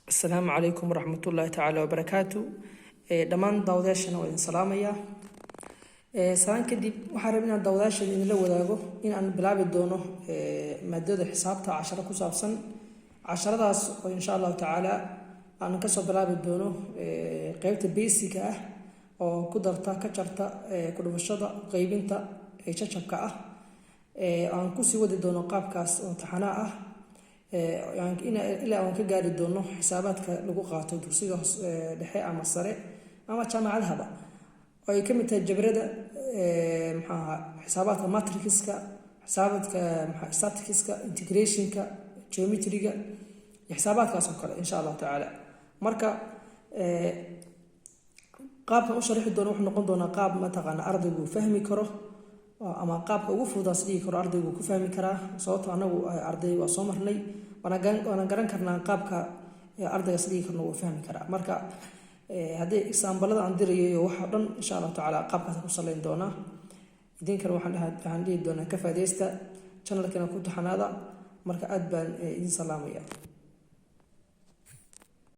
Asalaamu calaykum waraxmatullaahi tacaala wabarakaatu. Dhammaan daawadayaashana waa idin salaamayaa. Salaan kadib, waxaan rabay inaan daawadayaasha idinla wadaago in aan bilaabi doono maadada xisaabta, casharo ku saabsan casharadaas oo insha Allahu tacaala aan kasoo bilaabi doono qeybta basic-ga ah oo ku darta, ka jarta, ku dhufashada, qeybinta, jajabka ah. Aan kusii wadi doono qaabkaas oo taxanaa ah ilaa aan ka gaari doono xisaabaadka lagu qaato dugsiga dhexe ama sare ama jaamacadahaba, oo ay ka mid tahay jabrada, maxaaha, xisaabaadka matrixka, xisaabaadka statisticska, integrationka, geometryga iyo xisaabaadkaas oo kale, insha Allahu tacaala. Marka qaabkan u sharixi doono wuxuu noqon doonaa qaab mataqaana ardaygu fahmi karo ama qaabka ugu fududaas dhigi karo ardaygu ku fahmi karaa, sababto anagu arday waa soo marnay, waana garan karnaa qaabka ardaygaas dhigi karno wuu fahmi karaa. Marka haddii example-ada aan dirayo iyo waxa dhan, insha Allahu tacaala qaabkaas ku salayn doonaa. Idinkana waxaan dhihi doonaa ka faadeysta, channelkana ku taxanaada. Marka aad baan idin salaamaya.